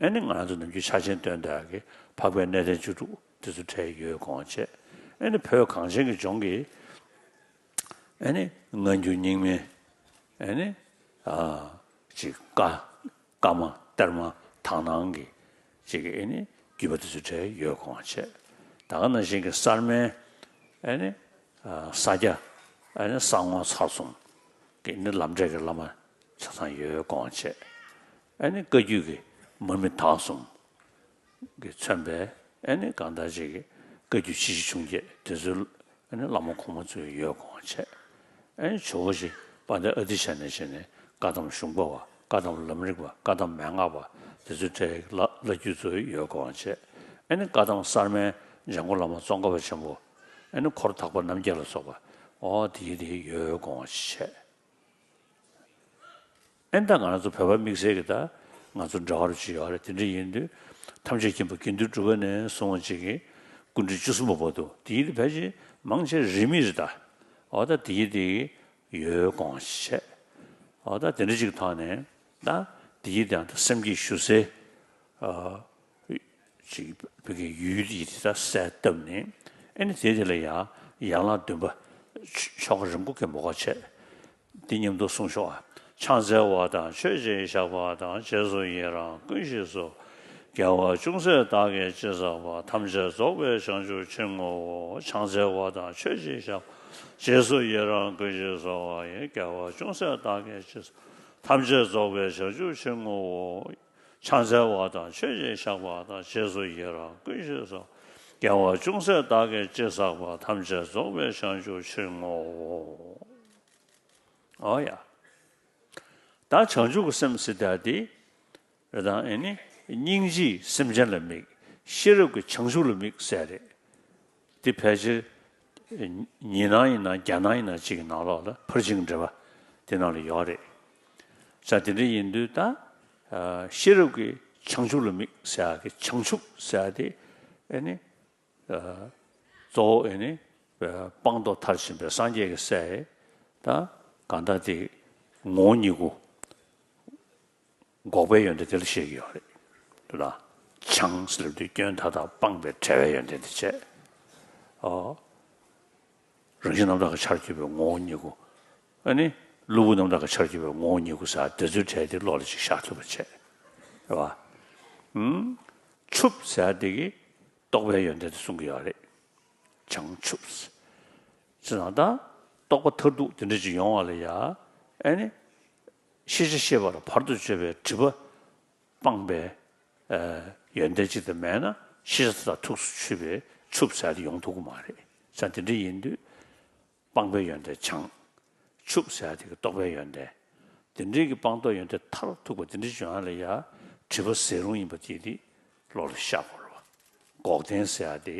ཨེ་ནི་ང་རང་ཚོ་ནམ་རྒྱུན་ཕྱག་ཆེན་བཏོན་བསྡད་ཀྱི་འཕགས་པའི་གནས་བརྟན་བཅུ་དྲུག་དེ་ཚོ་འཕྲལ་ཡོད་དགོངས་བྱས། ཨེ་ནི་བོད་གངས་ཅན་གྱི་ལྗོངས་ཀྱི་ཨེ་ནི་སྔ་འགྱུར་རྙིང་མའི་ཨེ་ནི་ཨ་ཅིག་བཀའ་བཀའ་མ་གཏེར་མ་དག་སྣང་གི་ཅིག་ཨེ་ནི་བརྒྱུད་པ་དེ་ཚོ་འཕྲལ་ཡོད་དགོངས་བྱས། ད་ག་ནང་བཞིན་གྱི་གསར་མའི་ཨེ་ནི་ཨ་ས་སྐྱ་ཨེ་ནི་ས་སྔོག་ཚར་གསུམ་གྱི་ནི་ལམ་འབྲས་ཀྱི་བླ་མ་ཆ་ཚང་ཡོད་དགོངས་བྱས། ཨེ་ནི་བཀའ་བརྒྱུད་ཀྱི་མར་མི་དྭགས་གསུམ་གྱིས་མཚོན་པའི་ཨེ་ནི་གང་ལྟར་ཅིག་གི་བཀའ་བརྒྱུད་ཆེ་བཞི་ཆུང་བརྒྱད་དེ་ཚོའི་ཨེ་ནི་བླ་མ་གོང་མ་ཚོ་ཡོད་དགོངས་བྱས། ཨེ་ནི་ཇོ་བོ་རྗེ་དཔལ་ལྡན་ཨ་ཏི་ཤ་ནས་བྱས་ནས་བཀའ་གདམས་གཞུང་པ་བ། བཀའ་གདམས་ལམ་རིམ་པ། བཀའ་གདམས་མན་ངག་པ། དེ་ཚོའི་གྲས་ཀྱི་བླ་བླ་བརྒྱུད་ཚོ་ཡོད་དགོངས་བྱས། ཨེ་ནི་བཀའ་གདམས་གསར་མའི་འཇམ་མགོན་བླ་མ་ཙོང་ཁ་པ་ཆེན་པོ། ཨེ་ནི་འཁོར་དག་པ་རྣམ་རྒྱལ་ལ་སོགས་པ། ཨོ་དེ་ཡི་དེ་ཡོད་དགོངས་བྱས། ཨེ་ནི་ད་ང་རང་ཚོ་བོད་པ་དམིགས་བསལ་གྱི་ད་ང་ཚོ་འབྲེལ་བ་རུ་ཅིག་ཡོད་རེད། དེ་འདྲ་ཡིན་དུས་ཐམས་ཅད་མཁྱེན་པ་དགེ་འདུན་གྲུབ་པ་ནས་བཟུང་བ་ཅིག་གི་སྐུ་ཕྲེང་བཅུ་གསུམ་པ་བར་དུ་དེ་ཡི་དེ་ཕལ་ཆེར་མང་ཆེ་རིས་མེད་རེད་ད། ཨོ་ད་དེ་ཡི་དེ་ཡོད་དགོངས་བྱས། ཨོ་ད་དེ་འདྲ་ཅིག་ཐོག་ནས་ད་དེ་ཡི་དེ་ཡང་ད་སེམས་བསྐྱེད་ཞུ་སའི་ཨ་ཅིག་བོད་ཀྱི་ཡུལ་དེ་ཡི་དེ་ད་གསལ་བཏབ་ནས། ཨེ་ནི་དེ་དེ་ལ་ཡང་ཡན་ལག་བདུན་པ་ཆོ་ག་རིམ་གོ་གི་མོ་ག་བྱས། འདི་མཉམ་དུ་གསུངས་ཤོག་ཨ། ཕྱག་འཚལ་བ་དང་མཆོད་ཅིང་བཤགས་པ་དང་། རྗེས་སུ་ཡི་རང་བསྐུལ་ཞིག་གསོལ། དགེ་བ་ཅུང་ཟད་བདག་གིས་ཅི་བསགས་པ། ཐམས་ཅད་རྫོགས་པའི་བྱང་ཆུབ་ཕྱིར་བསྔོའོ། ཕྱག་འཚལ་བ་དང་མཆོད་ཅིང་བཤགས་པ། རྗེས་སུ་ཡི་རང་བསྐུལ་ཞིག་གསོལ་བ་ཡི། དགེ་བ་ཅུང་ཟད་བདག་གིས་ཅི་བསགས། ཐམས་ཅད་རྫོགས་པའི་བྱང་ཆུབ་ཕྱིར་བསྔོའོ། ཕྱག་འཚལ་བ་དང་མཆོད་ཅིང་བཤགས་པ་དང་། རྗེས་སུ་ཡི་རང་བསྐུལ་ཞིག་གསོལ། དགེ་བ་ཅུང་ཟད་བདག་གིས་ཅི་བསགས་པ། ཐམས་ཅད་རྫོགས་པའི་བྱང་ཆུབ་ཕྱིར་བསྔོའོ། ཨོ་ཡ། ད་བྱང་ཆུབ་ཀྱི་སེམས་ཟེར་ད་དེ་རེད་དང་། ཨེ་ནི་སྙིང་རྗེས་སེམས་ཅན་ལ་དམིགས། ཤེས་རབ་ཀྱིས་བྱང་ཆུབ་ལ་དམིགས་ཟེར་རེད། དེ་ཕལ་ཆེར་ཉི་སྣང་ཡིན་ན་རྒྱ་སྣང་ཡིན་ན་གཅིག་གི་ནང་ལོགས་ལ་ཕར་ཕྱིན་གྱི་འགྲེལ་པ་དེ་ནང་ལ་ཡོད་རེད། ས་དེ་འདྲ་ཡིན་དུས་ད་ཤེས་རབ་ཀྱིས་བྱང་ཆུབ་ལ་དམིགས་ཟེར་ཡག་གི་བྱང་ཆུབ་ཟེར་ཡག་དེ་ཨེ་ནི་གཙོ་བོ་ཨེ་ནི་ སྤངས་རྟོགས་མཐར་ཕྱིན་པའི་སངས་རྒྱས་ཀྱི་སྲས་ད་གང་ལྟར་དེ་ངོ་བོ་ཉིད་སྐུ། འགོག་པའི་ཡོན་ཏན་དེ་ལ་བཤད་ཀྱི་ཡོད་རེད། དེ་ལ་བྱང་ཟེར་དུས་སྐྱོན་མཐའ་དག་སྤངས་པའི་བྲལ་བའི་ཡོན་ཏན་དེ་བྱས། ཨོ། རང་བཞིན་རྣམ་དག་གི་ཆར་གྱུར་པའི་ངོ་བོ་ཉིད་སྐུ། ཨ་ནི། གློ་བུར་རྣམ་དག་གི་ཆར་གྱུར་པའི་ངོ་བོ་ཉིད་སྐུ་ཟེར་དེ་ཚོའི་གྲས་དེ་བློ་ལ་ཅིག་ཤར་ཐུབ་པ་བྱས། རེད་བ། ཨུམ། ཕྱུགཔོ་ཟེར་དེ་གིས་རྟོགས་པའི་ཡོན་ཏན་དེ་གསུང་གི་ཡོད་རེད། བྱང་ཆུབ། ཅེས་དང་ད་རྟོགས་པ་མཐར་ཐུག་དེ་འདྲ་ཅིག་ཡོང་བ་ལ་ཡ། ཨ་ནི། ཤེས་བྱ་ཤེས་པ་ལ་བར་དུ་གཅོད་པའི་སྒྲིབ་པ་སྤངས་པའི་ཡོན་ཏན་ཅིག་དང་མེད་ན་ཤེས་བྱ་དེ་དག་ཐུགས་སུ་ཆུད་པའི་ཕྱུགཔོ་ཟེར་དེ་ཡོང་ཐུབ་ཀྱི་མ་རེད། ཙང་དེ་འདྲ་ཡིན་དུས་སྤངས་པའི་ཡོན་ཏན་བྱང་། ཕྱུགཔོ་ཟེར་དེ་གི་རྟོགས་པའི་ཡོན་ཏན། དེ་འདྲའི་གི་སྤངས་རྟོགས་ཡོན་ཏན་མཐར་ཐུག་པ་དེ་འདྲ་བྱུང་ཡ་ལ་ཡ། སྒྲིབ་པ་ཟད་རུང་ཡིན་པ་དེ་དེ་བློ་ལ་ཤར་དགོས་རེད་བ། འགོག་བདེན་ཟེར་ཡ་དེ།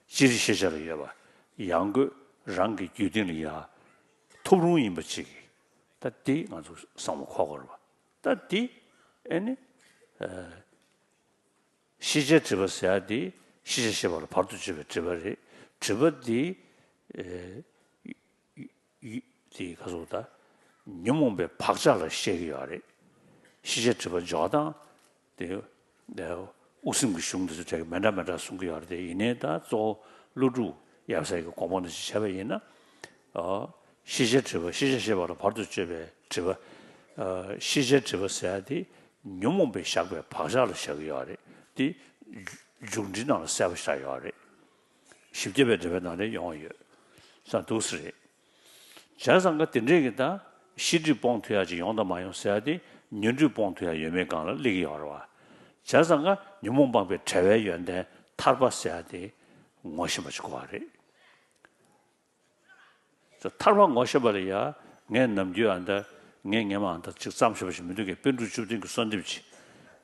སྤྱིར་ཤེས་བྱ་ལ་ཡོད་པ། ཡང་སྒོས་རང་གི་རྒྱུད་སྟེང་ལ་ཡ། ཐོབ་རུང་ཡིན་པ་ཅིག་གི། ད་དེ་ང་ཚོ་བསམ་བློ་འཁོར་དགོས་རེད་བ། ད་དེ་ཨེ་ནི། ཤེས་བྱའི་སྒྲིབ་པ་ཟེར་ཡ་དེ་ཤེས་བྱ་ཤེས་པ་ལ་བར་དུ་གཅོད་པའི་སྒྲིབ་པ་རེད། སྒྲིབ་པ་དེ། ཡུ་ཡུ་དེ་ག་སོགས་ད། ཉོན་མོངས་པའི་བག་ཆགས་ལ་བཤད་ཀྱི་ཡོད་རེད། ཤེས་བྱའི་སྒྲིབ་པ་འཇོག་སྟངས་དེ། དབུ་སེམས་ཀྱི་གཞུང་དེ་ཚོ་གྲས་ཀྱི་མི་འདྲ་མི་འདྲ་གསུང་གི་ཡོད་རེད་དེ། ཡིན་ནའི་ད་གཙོ་བོ་ཀླུ་སྒྲུབ་ཡབ་སྲས་ཀྱི་དགོངས་པ་ནང་བཞིན་བྱས་པ་ཡིན་ན། ཤེས་བྱའི་སྒྲིབ་པ་ཤེས་བྱ་ཤེས་པ་ལ་བར་དུ་གཅོད་པའི་སྒྲིབ་པ། ཤེས་བྱའི་སྒྲིབ་པ་ཟེར་ཡ་དེ་ཉོན་མོངས་པས་བཞག་པའི་བག་ཆགས་ལ་བཞག་གི་ཡོད་རེད་དེ། མཇུག་འབྲས་ནང་ལ་གསལ་པོ་ཞིག་ཡོད་རེད། བཞི་བརྒྱ་པའི་འགྲེལ་པའི་ནང་ལ་ཡོང་བ་ཡོད། ས་འདུག་ས་རེད། བྱས་ཙང་ཀ་དེ་འདྲས་ཀྱི་ད་ཤེས་སྒྲིབ་སྤོང་ཐུབ་ཡ་ཅིག་ཡོང་དང་མ་ཡོང་ཟེར་ཡ་དེ་ཉོན་སྒྲིབ་སྤོང་ཐུབ་ཡ་ཡོད་མེད་སྒང་ལ་སླེབས་ཀྱི་ཡོད་རེད་བ། བྱས་ཙང་ཀ་ཉོན་མོངས་སྤངས་པའི་བྲལ་བའི་ཡོན་ཏན་ཐར་པ་ཟེར་ཡ་དེ་ངོ་ཤེས་པ་ཅིག་དགོས་པ་རེད། ཐར་པ་ངོ་ཤེས་པ་ལ་ཡ། ངས་ནམ་རྒྱུན་ཨ་འདྲ། ངས་སྔས་མ་ཨ་འདྲ་ཅིག་བརྩམས་བཞག་པ་ཞིག་མི་འདུག་གས། པཎ་གྲུབ་བཅུ་བདུན་གྱི་གསོལ་འདེབས་ཅིག་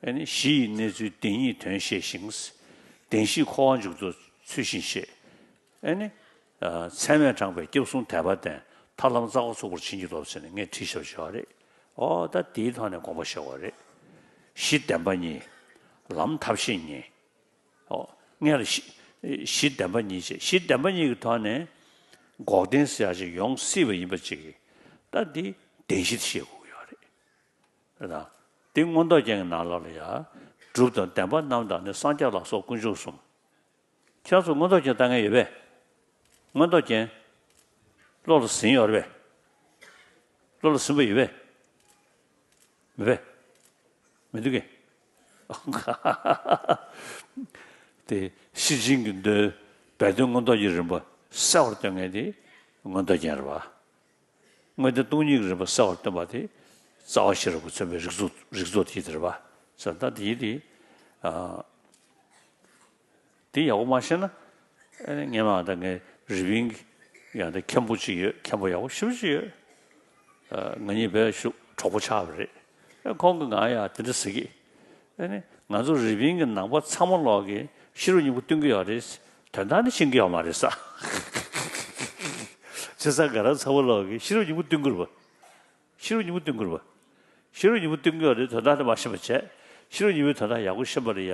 ཨེ་ནི་གཞི་ཡི་གནས་ཚུལ་བདེན་གཉིས་དོན་ཤེས་ཤིང་། བདེན་བཞིའི་འཁོར་བ་འཇུག་ཚུལ་ཚུལ་བཞིན་ཤེས། ཨེ་ནི། ཚད་མས་དྲངས་པའི་སྐྱབས་གསུམ་དད་པ་ལྡན། ཐར་ལམ་རྩ་བ་ཚུགས་པར་བྱིན་གྱིས་རློབས་ཟེར་ནས་ངས་བྲིས་བཞག་པ་ཞིག་ཡོད་རེད། ཨོ་ད་དེའི་ཐོག་ནས་དགོངས་པ་བཞེས་པ་རེད། གཞི་བདེན་པ་གཉིས། ལམ་ཐབས་ཤེས་གཉིས། ཨོ། སྔོན་ལ་གཞི་གཞི་བདེན་པ་གཉིས་བྱས། གཞི་བདེན་པ་གཉིས་ཀྱི་ཐོག་ནས་འགོག་བདེན་ཟེར་ཡ་ཅིག་ཡོང་སྲིད་པ་ཡིན་པ་ཅིག་གིས། ད་འདི་བདེན་བཞི་དེ་ཤེས་དགོས་ཀྱི་ཡོད་རེད། རེད་དང་། འདི་མངོན་རྟོགས་རྒྱན་གྱི་ནང་ལོགས་ལ་ཡ། སྒྲུབ་དང་བདེན་པ་རྣམས་དང་ནི། སངས་རྒྱས་ལ་སོགས་དཀོན་མཆོག་གསུམ། ཁྱེད་རང་ཚོ་མངོན་རྟོགས་རྒྱན་ལྟ་མཁན་ཡོད་པས། མངོན་རྟོགས་རྒྱན། བློ་ལ་ཟིན་ཡོད་རེད་པས། བློ་ལ་ཟིན་པ་ཡོད་པས། མེད་པས། མི་འདུག་གས། དེ་ཤེར་ཕྱིན་གྱི་མདོའི་སྦས་དོན་མངོན་རྟོགས་ཀྱི་རིམ་པ་གསལ་བར་སྟོན་མཁན་དེ་མངོན་རྟོགས་རྒྱན་རེད་པ། དངོས་བསྟན་སྟོང་ཉིད་ཀྱི་རིམ་པ་གསལ་བར་སྟོན་པ་དེ་རྩ་བ་ཤེས་རབ་ཀྱིས་མཚོན་པའི་རིགས་ཚོགས་རིགས་ཚོགས་དེ་དེ་རེད་པ། ཟེར་ད་དེ་ཡིན་དེ། དེ་ཡག་པོ་མ་ཤེས་ན། ཨ་ནི་སྔོན་མ་ད་ངའི་རི་པིན་གྱི་ཡང་ད་མཁན་པོ་ཅིག་ཡོད། མཁན་པོ་ཡག་པོ་ཞེ་པོ་ཅིག་ཡོད། ཨ། ང་གཉིས་བོད་ཤུག་གྲོགས་པོ་ཆགས་པ་རེད། ཨ། ཁོང་གིས་ང་ཡང་དེ་འདྲ་ཟེར་གི། ཨ་ནི་ང་ཚོ་རི་པིན་གྱི་ནང་པ་ཚང་མ་ལོག་གིས་ཤེས་རབ་སྙིང་པོ་སྟོན་གྱི་ཡོད་རེད། དོན་དག་ནི་ཤེས་ཀྱི་ཡོད་མ་རེད་ས། བྱས་ཙང་ང་རང་ཚང་མ་ལོག་གིས་ཤེས་རབ་སྙིང་པོ་སྟོན་གྱི་རེད་པ། ཤེས་རབ་སྙིང་པོ་སྟོན་དགོས་རེད་པ། ཤེས་རབ་སྙིང་པོ་སྟོན་དགོས་རེད། དོན་དག་དེ་མ་ཤེས་པ་བྱས། ཤེས་རབ་སྙིང་པོའི་དོན་དག་ཡག་པོ་ཤེས་པ་ལ་ཡ།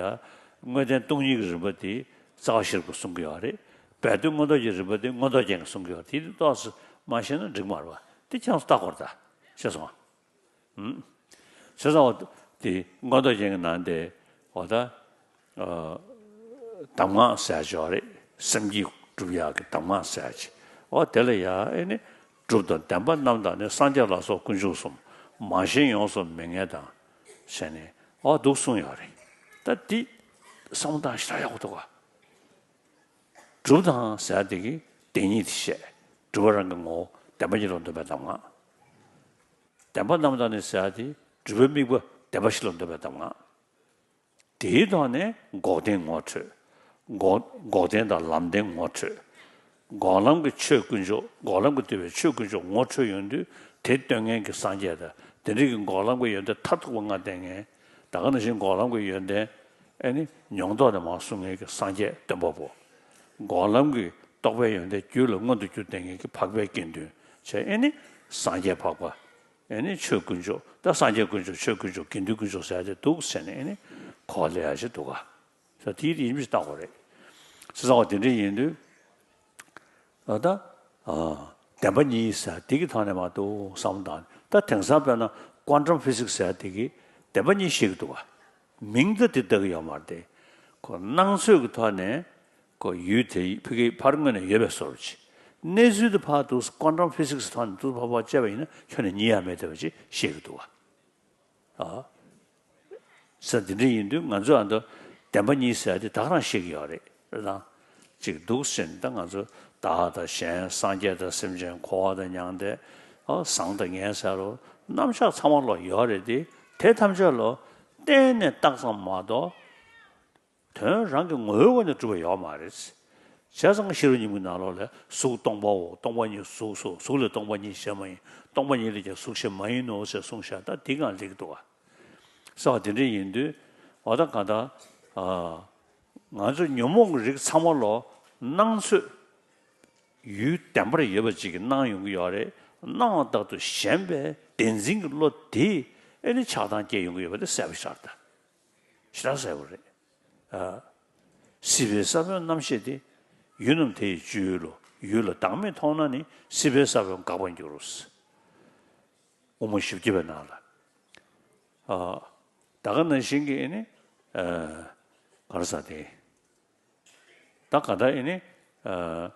དངོས་བསྟན་སྟོང་ཉིད་ཀྱི་རིམ་པ་དེ་རྩ་བ་ཤེས་རབ་ཀྱིས་གསུང་གི་ཡོད་རེད། སྦས་དོན་མངོན་རྟོགས་ཀྱི་རིམ་པ་དེ་མངོན་རྟོགས་རྒྱན་གྱིས་གསུང་གི་ཡོད་རེད། དེ་ཏོག་ཙམ་མ་ཤེས་ན་འགྲིག་མ་རེད་པ། དེ་ཁྱེད་རང་ཚོ་བལྟ་དགོས་རེད་ད། ཤེས་སོང་ང་། ཨུམ། བྱས་ཙང་འོ་དེ་མངོན་རྟོགས་རྒྱན་གྱི་ནང་དེ་འོ་ད། ཨ། གདམས་ངག་ཟེར་ཡ་ཅིག་ཡོད་རེད། སེམས་བསྐྱེད་སྒྲུབ་ཡག་གི་གདམས་ངག་ཟེར་ཡ་ཅིག་འོ་དེ་ལ་ཡ་ཨེ་ནི། སྒྲུབ་དང་བདེན་པ་རྣམས་དང་ནི། སངས་རྒྱས་ལ་སོགས་དཀོན་མཆོག་གསུམ། མ་ཞེན་ཡོངས་སུ་མི་ངལ་དང་། ཟེར་ནས་འོ་འདུག་གསུངས་ཡོད་རེད། ད་འདི་བསམ་བློ་བཏང་ཞེ་དྲག་ཡག་པོ་འདུག་ག་སྒྲུབ་དང་ཟེར་ཡ་དེ་གིས་བདེན་གཉིས་དེ་བཤད། སྒྲུབ་པ་རང་གི་ངོ་བོ་བདེན་པ་གཉིས་ལ་འདོད་པའི་གདམས་ངག་བདེན་པ་རྣམས་དང་ནི་ཟེར་ཡ་དེ་སྒྲུབ་པའི་དམིགས་པ་བདེན་པ་བཞི་ལ་འདོད་པའི་གདམས་ངག་དེའི་ཐོག་ནས་འགོག་བདེན་ངོ་འཕྲོད། འགོག་འགོག་བདེན་དང་ལམ་བདེན་ངོ་འཕྲོད། འགོག་ལམ་གྱི་ཆོས་དཀོན་མཆོག་འགོག་ལམ་གྱིས་བསྡུས་པའི་ཆོས་དཀོན་མཆོག་ངོ་འཕྲོད་ཡོང་དུས་དེ་སྟོན་མཁན་གྱི་སངས་རྒྱས་དང་དེ་འདྲ་གི་འགོག་ལམ་གྱི་ཡོན་ཏན་མཐར་ཐུག་པ་ལྔ་བསྟན་མཁན། ད་ག་ནང་བཞིན་འགོག་ལམ་གྱི་ཡོན་ཏན་ཨེ་ནི་མྱོང་ཐོག་ནས་མར་གསུང་མཁན་གྱི་སངས་རྒྱས་སྟོན་པ་པོ། འགོག་ལམ་གྱི་རྟོགས་པའི་ཡོན་ཏན་རྒྱུད་ལ་མངོན་དུ་གྱུར་བསྡད་མཁན་གྱི་འཕགས་པའི་དགེ་འདུན་བྱས་ཨེ་ནི་སངས་རྒྱས་འཕགས་པ། ཨེ་ནི་ཆོས་དཀོན་མཆོག་ད་སངས་རྒྱས་དཀོན་མཆོག་ཆོས་དཀོན་མཆོག་དགེ་འདུན་དཀོན་མཆོག་ཟེར་ཡ་དེ་འདུག་ཟེར་ནས་ཨེ་ནི་གོ་སླེབས་ཡ་ཞིག་འདུག་ག་ས་དེའི་ཡིན་མིན་ཞིག་བལྟ་དགོས་རེད། ཟེར་ཙང་བ་དེ་འདྲ་ཡིན་དུས། ད་ལྟ་ཨ་བདེན་པ་གཉིས་ཟེར་དེ་གི་ཐོག་ནས་མ་གཏོགས་བསམ་བློ་བཏང་། ད་དེང་སང་དཔེར་ན་ཀོན་ཊམ་ཕི་ཟིག་ཟེར་དེ་གི་བདེན་པ་གཉིས་བཤད་ཀྱི་འདུག་བ། མིང་ད་དེ་བཏགས་ཀྱི་ཡོད་མ་རེད་དེ། ཁོ་སྣང་ཚོད་ཀྱི་ཐོག་ནས་ཁོ་ཡུལ་དེ་ཕ་གི་ཕར་སྔོན་ནས་ཡོད་པའི་བཟོ་འདྲ་ཅིག། གནས་ཚུལ་དེ་ཕར་འདུག་ཀོན་ཊམ་ཕི་ཟིག་ཐོག་ནས་འདུག་ཕར་ཕར་དཔྱད་པ་ཡིན་ན་ཁྱོན་ནས་རྙེད་ཡ་མེད་བསྡད་པ་ཅིག་བཤད་ཀྱི་འདུག་བ། ཨ། ས་འདི་འདྲ་ཡིན་དུས་ང་ཚོས་ཨ་མདོ་བདེན་པ་གཉིས་ཟེར་ཏེ་ད་ག་རང་བཤད་ཀྱི་ཡོད་རེད། རེད་དང་། ཅིག་འདུག་ཟེར་ནས་ད་ང་ཚོ་བདག་དང་གཞན་སངས་རྒྱས་དང་སེམས་ཅན་འཁོར་བ་དང་མྱང་འདས། ཨ། བཟང་དང་ངན་ཟེར་རོ། རྣམ་གཞག་ཚང་མ་ལོག་ཡོད་རེད་དེ། དེ་ཐམས་ཅད་ལོ་བརྟེན་ནས་བཏགས་ཙམ་མ་གཏོགས། དོན་རང་གི་ངོ་བོའི་སྒོ་ནས་གྲུབ་པ་ཡོད་མ་རེད། བྱས་ཙང་ཤེས་རབ་སྙིང་པོའི་ནང་ལོགས་ལ་གཟུགས་སྟོང་པའོ། སྟོང་པ་ཉིད་གཟུགས་སོ། གཟུགས་ལས་སྟོང་པ་ཉིད་གཞན་མ་ཡིན། སྟོང་པ་ཉིད་ལས་ཀྱང་གཟུགས་གཞན་མ་ཡིན་ནོ་ཞེས་གསུངས་ཤག། ད་འདི་གང་ལེགས་འདུག་བ། ས་བ་དེ་འདྲ་ཡིན་དུས་འོ་ད་གང་ལྟར་ང་ཚོ་ཉོན་མོངས་ཀྱི་རིགས་ཚང་མ་ལོ་སྣང་ཚོད་ཡུལ་བདེན་པར་ཡོད་པ་ཅིག་གིས་སྣང་ཡོང་གི་ཡོད་རེད། སྣང་བ་ལྟར་དུ་ཞེན་པའི་བདེན་འཛིན་གྱི་བློ་དེས་ཨེ་ནི་ཆགས་སྡང་སྐྱེ་ཡོང་གི་ཡོད་པ་དེ་གསལ་པོ་ཤར་ད། ཞེ་དྲག་གསལ་པོ་རེད། ཨ། སྲིད་པའི་ས་བོན་རྣམ་ཤེས་ཏེ། ཡུལ་རྣམས་དེ་ཡི་སྤྱོད་ཡུལ་ལོ། ཡུལ་ལ་བདག་མེད་མཐོང་ན་ནི། སྲིད་པའི་ས་བོན་འགག་པར་འགྱུར་རོ། དབུ་མ་བཞི་བརྒྱ་པའི་ནང་ལ། ཨ། ད་ག་ནང་བཞིན་གྱི་ཨེ་ནི། ཨ། ག་རེ་ཟེར་དེ། ད་ག་ད་ཨེ་ནི། ཨ།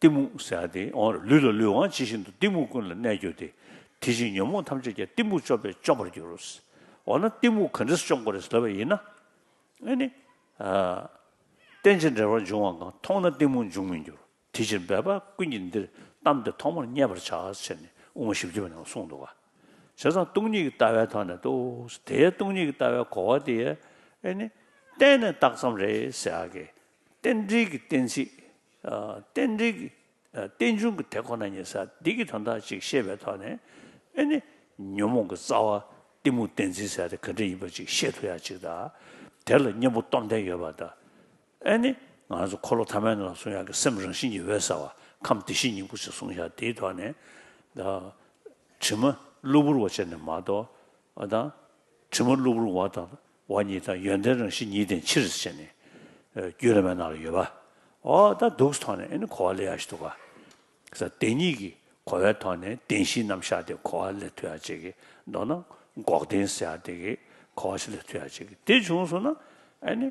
གཏི་མུག་ཟེར་ཡ་དེ་འོ་ལུས་ལ་ལུས་དབང་ཇི་བཞིན་དུ། གཏི་མུག་ཀུན་ལ་གནས་གྱུར་ཏེ། དེ་བཞིན་ཉོན་མོངས་ཐམས་ཅད་ཀྱང་། གཏི་མུག་བཅོམ་པས་བཅོམ་པར་འགྱུར་རོ། འོ་ན་གཏི་མུག་ག་འདྲས་བཅོམ་དགོས་རེད་ཟེར་ལབ་པ་ཡིན་ན། ཨེ་ནི། ཨ། རྟེན་ཅིང་འབྲེལ་བར་འབྱུང་བ་གང་། མཐོང་ན་གཏི་མུག་འབྱུང་མི་འགྱུར། དེ་ཕྱིར་འབད་པ་ཀུན་གྱིས་འདིར། གཏམས་ཏེ་ཐོག་མར་མཉེས་པར་བྱ། ཟེར་ནས་དབུ་མ་བཞི་བརྒྱ་པའི་ནང་གསུངས་འདུག་བ། བྱས་ཙང་སྟོང་ཉིད་ཀྱི་ལྟ་བའི་ཐོག་ནས་ཏོག་ཙམ་དེའི་སྟོང་ཉིད་ཀྱི་ལྟ་བའི་གོ་བ་དེ་ཨེ་ནི་བརྟེན་ནས་བཏགས་ཙམ་རེད་ཟེར་ཡག་གི་རྟེན་འབྲེལ་གྱི་གཏན་ཚིགས། ཨ། རྟེན་འབྲེལ་གྱི། ཨ། རྟེན་འབྱུང་གི་དེ་ཁོ་ན་ཉིད་ཟེར་འདི་གི་དོན་དག་ཅིག་ཤེས་པའི་ཐོག་ནས་ཨེ་ནི་ཉོན་མོངས་ཀྱི་རྩ་བ་གཏི་མུག་བདེན་འཛིན་ཟེར་དེ་ག་འདྲ་ཡིན་པ་ཅིག་ཤེས་ཐུབ་ཡག་ཅིག་དང་། དེ་ལ་གཉེན་པོ་སྟོབས་ལྡན་ཡོད་པ་དང་། ཨེ་ནི་ང་ཚོ་འཁོར་ལོ་ཐ་མའི་ནང་ལ་གསུང་ཡག་གི་སེམས་རང་བཞིན་གྱིས་འོད་གསལ་བ། ཁམས་བདེ་གཤེགས་སྙིང་པོ་ཞེས་གསུང་ཡག་དེའི་ཐོག་ནས། ད་དྲི་མ་གློ་བུར་བ་བྱས་ནས་མ་གཏོགས། ཨ། དང་། དྲི་མ་གློ་བུར་བ་དང་བ་ཉིད་དང་། ཡོན་ཏན་རང་བཞིན་ཉིད་ལྡན་ཕྱིར་ཟེར་ནས། ཨ། རྒྱུད་བླ་མའི་ནང་ལ་ཡོད་པ། འོ་ད་འདུག་སེ་ཐོག་ནས་ཨེ་ནི་གོ་བ་ལེན་ཡག་ཞིག་འདུག་ག། ས་བདེན་གཉིས་ཀྱི་གོ་བའི་ཐོག་ནས་བདེན་བཞིའི་རྣམ་གཞག་དེ་གོ་བ་ལེན་ཐུབ་ཡག་ཅིག་གི། མདོར་ན་འགོག་བདེན་ཟེར་ཡག་དེ་གི་གོ་བ་ཞིག་ལེན་ཐུབ་ཡག་ཅིག་གི། དེ་བྱུང་སོང་ན་ཨེ་ནི་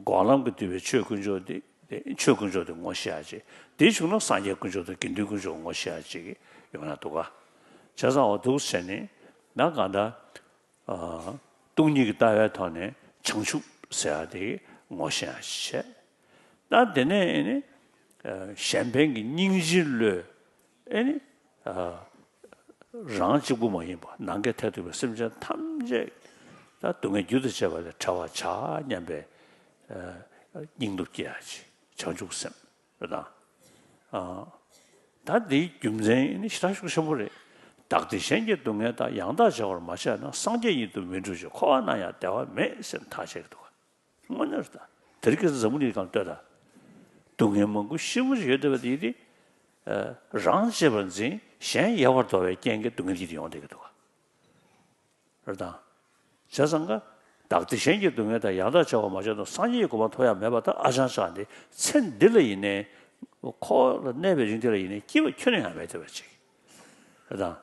འགོག་ལམ་གྱིས་བསྡུས་པའི་ཆོས་དཀོན་མཆོག་དེ། དེ་ཆོས་དཀོན་མཆོག་དེ་ངོ་ཤེས་ཡག་ཅིག། དེ་བྱུང་ན་སངས་རྒྱས་དཀོན་མཆོག་དང་དགེ་འདུན་དཀོན་མཆོག་ངོ་ཤེས་ཡག་ཅིག་ཡོང་ཡག་འདུག་ག། བྱས་ཙང་འོ་འདུག་སེ་བྱས་ནས་ད་གང་ལྟར། ཨ། སྟོང་ཉིད་ཀྱི་ལྟ་བའི་ཐོག་ནས་བྱང་ཆུབ་ཟེར་ཡག་དེ་ངོ་ཤེས་ཡག་ཅིག་བྱས། ད་དེ་ནས་ཨེ་ནི། ཨ། གཞན་ཕན་གྱི་སྙིང་རྗེའི་བློས་ཨེ་ནི། ཨ། རང་གཅིག་པུ་མ་ཡིན་པ་ནམ་མཁའི་མཐས་གཏུགས་པའི་སེམས་ཅན་ཐམས་ཅད་ད་སྡུག་བསྔལ་རྒྱུ་དང་བཅས་པ་ལས་བྲལ་བར་བྱ་སྙམ་པའི། ཨ། སྙིང་སྟོབས་སྐྱེ་ཡག་ཅིག། བྱང་ཆུབ་སེམས་རེད་དང་། ཨ། ད་འདིའི་རྒྱུ་མཚན་ནི་ཞེ་དྲག་ཤུགས་ཆེན་པོ་རེད། བདག་བདེ་གཞན་གྱི་སྡུག་བསྔལ་དག། ཡང་དག་བྱ་བར་མ་བྱས་ན། སངས་རྒྱས་ཉིད་དུ་མི་འགྲུབ་ཅིང་། འཁོར་བ་ན་ཡང་བདེ་བ་མེད། ཟེར་ཐག་བཅད་ཀྱི་འདུག་ག། དངོས་གནས་རེད་ད། དེ་རིང་ཁ་སང་འཛམ་བུ་གླིང་སྒང་ལྟོས་དང་། སྡུག་བསྔལ་མང་པོ་ཞེ་པོ་ཅིག་ཡོད་བསྡད་པ་དེ་ཡིན་ཏེ། ཨ། རང་གཅེས་པར་འཛིན། གཞན་ཡལ་བར་འདོར་བའི་རྐྱེན་གྱིས་སྡུག་བསྔལ་འདི་ཡོང་བསྡད་ཀྱི་འདུག་ག། རེད་དང་། བྱས་ཙང་ཀ། བདག་བདེ་གཞན་གྱི་སྡུག་བསྔལ་དག། ཡང་དག་བྱ་བར་མ་བྱས་ན། སངས་རྒྱས་ཀྱི་གོ་འཕང་ཐོབ་ཡ་མེད་པ་དང་། ཨ་ཅང་ཅང་དེ་ཚེ་འདི་ལ་ཡིན་ནའི། འཁོར་བ་ལ་གནས་པའི་རིང་དེ་ལ་ཡིན་ནའི་སྐྱིད་པ་ཁྱོན་ནས་ཡང་མེད་བསྡད་པ་ཅིག། རེད་དང་།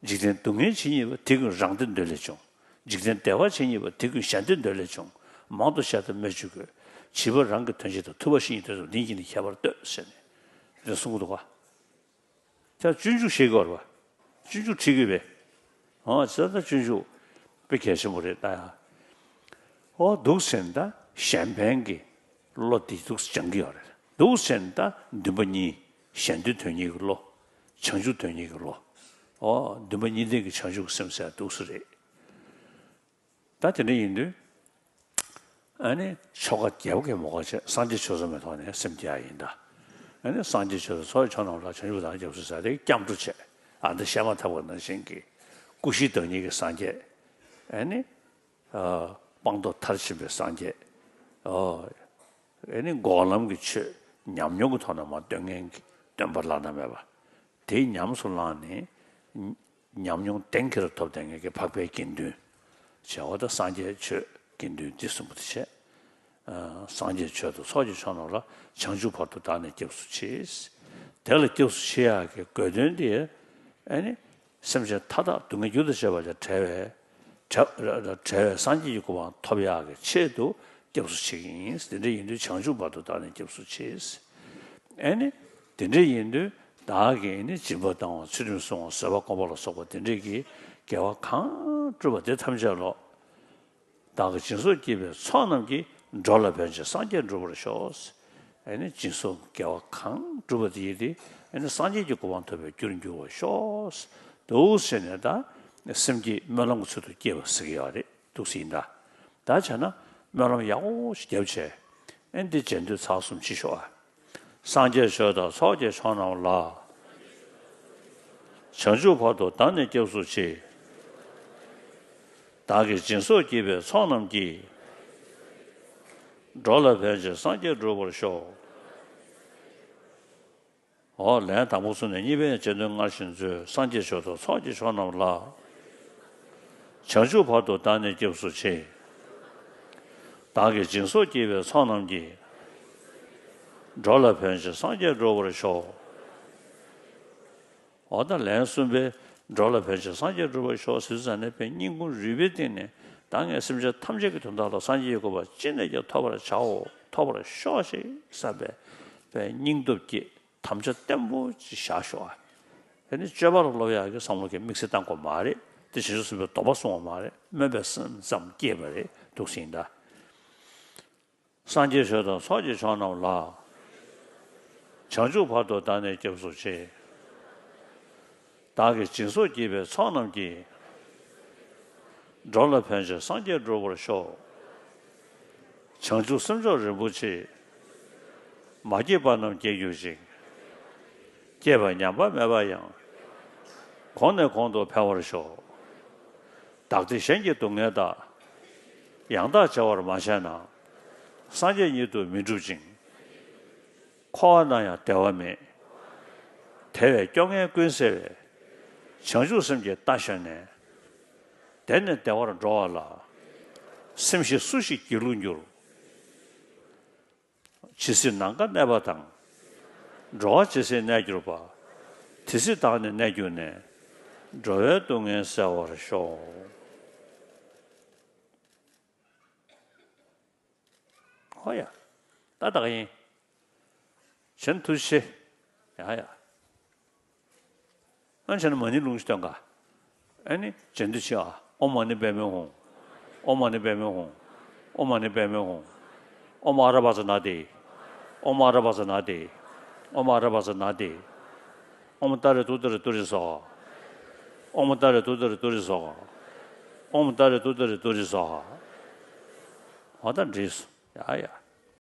འཇིག་རྟེན་སྡུག་བསྔལ་ཇི་སྙེད་པ། དེ་ཀུན་རང་བདེ་འདོད་ལས་བྱུང་། འཇིག་རྟེན་བདེ་བ་ཇི་སྙེད་པ། དེ་ཀུན་གཞན་བདེ་འདོད་ལས་བྱུང་། མང་དུ་བཤད་དང་སྨོས་ཅི་དགོས། བྱིས་པ་རང་གི་དོན་བྱེད་དང་། ཐུབ་པ་གཞན་གྱི་དོན་བྱེད་པ། འདི་གཉིས་ནི་ཁྱད་པར་ལྟོས། ཟེར་ནས་དེ་གསུང་གི་འདུག་ག། ད་སྤྱོད་འཇུག་ཤེས་དགོས་རེད་པ། སྤྱོད་འཇུག་ཁྲིད་དགོས་པས། འོ་བྱས་ཙང་སྤྱོད་འཇུག་དཔེ་གལ་ཆེན་པོ་རེད་ད་ཡ། འོ་འདུག་སེ་ད་གཞན་ཕན་གྱི་བློ་དེ་འདུག་སེ་སྦྱང་གི་ཡོད་རེད། འདུག་སེ་ད་འདུན་པ་གཉིས། གཞན་དོན་དོན་གཉེར་གྱི་བློ། བྱང་ཆུབ་དོན་གཉེར་གྱི་བློ། འོ་འདུན་པ་གཉིས་ལྡན་གྱི་བྱང་ཆུབ་ཀྱི་སེམས་ཟེར་འདུག་སེ་རེད། ད་དེ་འདྲ་ཡིན་དུས། ཨ་ནི་ཆོ་ག་རྒྱལ་པོ་གིས་མོ་ཁ་བྱས། སངས་རྒྱས་ཆོས་ཚོགས་མའི་ཐོག་ནས་སེམས་བསྐྱེད་ཡ་ཡིན་ད། ཨ་ནི་སངས་རྒྱས་ཆོས་ཚོགས་ཚོགས་ཆོས་རྣམས་ལ། བྱང་ཆུབ་བདག་ཉིད་རྒྱ་མཚོ་ཟེར་དེ་སྐྱབས་འགྲོ་བྱས། ཨ་ནི་བཤད་མ་ཐག་པ་ནང་བཞིན་གྱི་ཀུ་ཤའི་བདག་ཉིད་ཀྱི་སངས་རྒྱས། ཨ་ནི། ཨ། སྤངས་རྟོགས་མཐར་ཕྱིན་པའི་སངས་རྒྱས། ཨོ། ཨ་ནི་འགོག་ལམ་གྱི་ཆོས་ཉམས་མྱོང་གི་ཐོག་ནས་མར་སྟོན་མཁན་གྱི་སྟོན་པ་བླ་ན་མེད་པ། དེ་ཉམས་སུ་བླངས་ནས། ཉམས་མྱོང་གཏན་འཁེལ་ཐོབ་བསྡད་མཁན་གྱི་འཕགས་པའི་དགེ་འདུན་བྱས། འོ་ད་སངས་རྒྱས་ཆོས་དགེ་འདུན་འདི་གསུམ་པོ་དེ་བྱས། སངས་རྒྱས་ཆོས་དང་ཚོགས་ཀྱི་མཆོག་རྣམས་ལ། བྱང་ཆུབ་བར་དུ་བདག་ནི་སྐྱབས་སུ་མཆི། དེ་ལ་སྐྱབས་སུ་མཆི་ཡག་གི་དགོས་དོན་དེ། ཨ་ནི། སེམས་ཅན་མཐའ་དག་སྡུག་བསྔལ་རྒྱུ་དང་བཅས་པ་ལས་བྲལ་བའི། བྲལ་བྲལ་བའི་སངས་རྒྱས་ཀྱི་གོ་འཕང་ཐོབ་ཡག་གི་ཆེད་དུ་སྐྱབས་སུ་མཆི་གི་ཡིན། དེ་འདྲ་ཡིན་དུས་བྱང་ཆུབ་བར་དུ་བདག་ནི་སྐྱབས་སུ་མཆི། ཨ་ནི། དེ་འདྲ་ཡིན་དུས་བདག་གིས་ནི་སྦྱིན་པ་བཏང་བ། ཚུལ་ཁྲིམས་བསྲུང་བ། བཟོད་པ་སྒོམ་པ་ལ་སོགས་པ་དེ་འདྲ་གི་དགེ་བ་གང་བསྒྲུབས་པ་དེ་ཐམས་ཅད་ལོ། བདག་གིས་སྦྱིན་སོགས་བགྱིས་པའི་ཚོགས་རྣམས་ཀྱིས། འགྲོ་ལ་ཕན་ཕྱིར་སངས་རྒྱས་འགྲུབ་པར་ཤོག། ཨ་ནི་སྦྱིན་སོགས་དགེ་བ་གང་བསྒྲུབས་པ་དེ་ཡིས་དེ་ཨ་ནི་སངས་རྒྱས་ཀྱི་གོ་འཕང་ཐོབ་པའི་རྒྱུར་འགྱུར་བར་ཤོག། འདུག་ཟེར་ནས་ད་སེམས་བསྐྱེད་སྨོན་ལམ་གྱི་ཚུལ་དུ་བསྐྱེད་པ་ཟེར་གྱི་ཡོད་རེད། འདུག་ཟེར་ཡིན་ད། ད་བྱས་ན་སྨོན་ལམ་ཡག་པོ་ཞིག་བརྒྱབ་བྱས། ཨ་ནི་འདི་རྗེས་ཟློས་ཚར་གསུམ་ཕྱིན་ཤོག་ཨ། སངས་རྒྱས་ཆོས་དང་ཚོགས་ཀྱི་མཆོག་རྣམས་ལ། བྱང་ཆུབ་བར་དུ་བདག་ནི་སྐྱབས་སུ་མཆི། བདག་གིས་སྦྱིན་སོགས་བགྱིས་པའི་ཚོགས་རྣམས་ཀྱིས། འགྲོ་ལ་ཕན་ཕྱིར་སངས་རྒྱས་འགྲུབ་པར་ཤོག། འོ་ལན་དང་པོ་ཚུར་ནས་གཉིས་པའི་རྗེས་ཟློས་སྔར་བཞིན་མཛོད། སངས་རྒྱས་ཆོས་དང་ཚོགས་ཀྱི་མཆོག་རྣམས་ལ། བྱང་ཆུབ་བར་དུ་བདག་ནི་སྐྱབས་སུ་མཆི། བདག་གིས་སྦྱིན་སོགས་བགྱིས་པའི་ཚོགས་རྣམས་ཀྱིས། འགྲོ་ལ་ཕན་ཕྱིར་སངས་རྒྱས་འགྲུབ་པར་ཤོག། འོ་ད་ལན་གསུམ་པའི་འགྲོ་ལ་ཕན་ཕྱིར་སངས་རྒྱས་འགྲུབ་པར་ཤོག་ཟེར་ཙང་ནས་དཔེ་སྙིང་ཁུང་རུས་པའི་གཏིང་ནས་ད་ངས་སེམས་ཅན་ཐམས་ཅད་ཀྱི་དོན་དག་ལ་སངས་རྒྱས་ཀྱི་གོ་འཕང་ཅི་ནས་ཀྱང་ཐོབ་པར་བྱའོ། ཐོབ་པར་ཤོག་ཅིག་བསམ་པའི་དཔེ་སྙིང་སྟོབས་ཀྱིས་དམ་བཅའ་བརྟན་པོ་ཅིག་བཞག་ཤོག་ཨ། དེ་ནི་སྤྱོད་པ་ལ་སློབ་ཡག་གི་བསམ་བློ་གི་དམིགས་བསལ་བཏང་དགོས་མ་རེད། དེ་བྱང་ཆུབ་སེམས་དཔའི་སྡོམ་པ་སྲུང་བ་མ་རེད། སྨོན་པའི་སེམས་ཙམ་བསྐྱེད་པ་རེད། འདུག་ཟེར་ཡིན་ད། སངས་རྒྱས་ཆོས་དང་ཚོགས་ཀྱི་མཆོག་རྣམས་ལ། བྱང་ཆུབ་བར་དུ་བདག་ནི་སྐྱབས་སུ་མཆི། བདག་གིས་སྦྱིན་སོགས་བགྱིས་པའི་ཚོགས་རྣམས་ཀྱིས། འགྲོ་ལ་ཕན་ཕྱིར་སངས་རྒྱས་འགྲུབ་པར་ཤོག། བྱང་ཆུབ་སེམས་མཆོག་རིན་པོ་ཆེ། མ་སྐྱེས་པ་རྣམས་སྐྱེ་གྱུར་ཅིག། སྐྱེས་པ་ཉམས་པ་མེད་པ་ཡང་། གོང་ནས་གོང་དུ་འཕེལ་བར་ཤོག། བདག་བདེ་གཞན་གྱི་སྡུག་བསྔལ་དག། ཡང་དག་བྱ་བར་མ་བྱས་ན། སངས་རྒྱས་ཉིད་དུ་མི་འགྲུབ་ཅིང་། འཁོར་བ་ན་ཡང་བདེ་བ་མེད། དེ་བས་སྐྱོ་ངལ་ཀུན་སེལ་བའི། བྱང་ཆུབ་སེམས་ཀྱི་རྟ་ཞོན་ནས། བདེ་ནས་བདེ་བར་འགྲོ་བ་ལ། སེམས་ཤེས་སུ་ཞིག་སྒྱིད་ལུག་འགྱུར། ཇི་སྲིད་ནམ་མཁའ་གནས་པ་དང་། འགྲོ་བ་ཇི་སྲིད་གནས་གྱུར་པ། དེ་སྲིད་བདག་ནི་གནས་གྱུར་ནས། འགྲོ་བའི་སྡུག་བསྔལ་སེལ་བར་ཤོག། ཧོ་ཡ། ད་ད་ག་ཡིན། གཞན་ཐུགས་རྗེ་ཆེ། ཡ་ཡ། ཨ་ནི་བྱས་ན་མ་ཎི་ལུང་ཞིག་སྟོན་ག། ཨ་ནི་རྗེས་ཟློས་བྱེད་ཨ། ཨོཾ་མ་ཎི་པདྨེ་ཧཱུྃ། ཨོཾ་མ་ཎི་པདྨེ་ཧཱུྃ། ཨོཾ་མ་ཎི་པདྨེ་ཧཱུྃ། ཨོཾ་ཨ་ར་པ་ཙ་ན་དྷཱིཿ། ཨོཾ་ཨ་ར་པ་ཙ་ན་དྷཱིཿ། ཨོཾ་ཨ་ར་པ་ཙ་ན་དྷཱིཿ། ཨོཾ་ཏཱ་རེ་ཏུཏྟཱ་རེ་ཏུ་རེ་སྭཱ་ཧཱ། ཨོཾ་ཏཱ་རེ་ཏུཏྟཱ་རེ་ཏུ་རེ་སྭཱ་ཧཱ། ཨོཾ་ཏཱ་རེ་ཏུཏྟཱ་རེ་ཏུ་རེ་སྭཱ་ཧཱ། འོ་ད་འགྲིག་སོང་། ཡ་ཡ།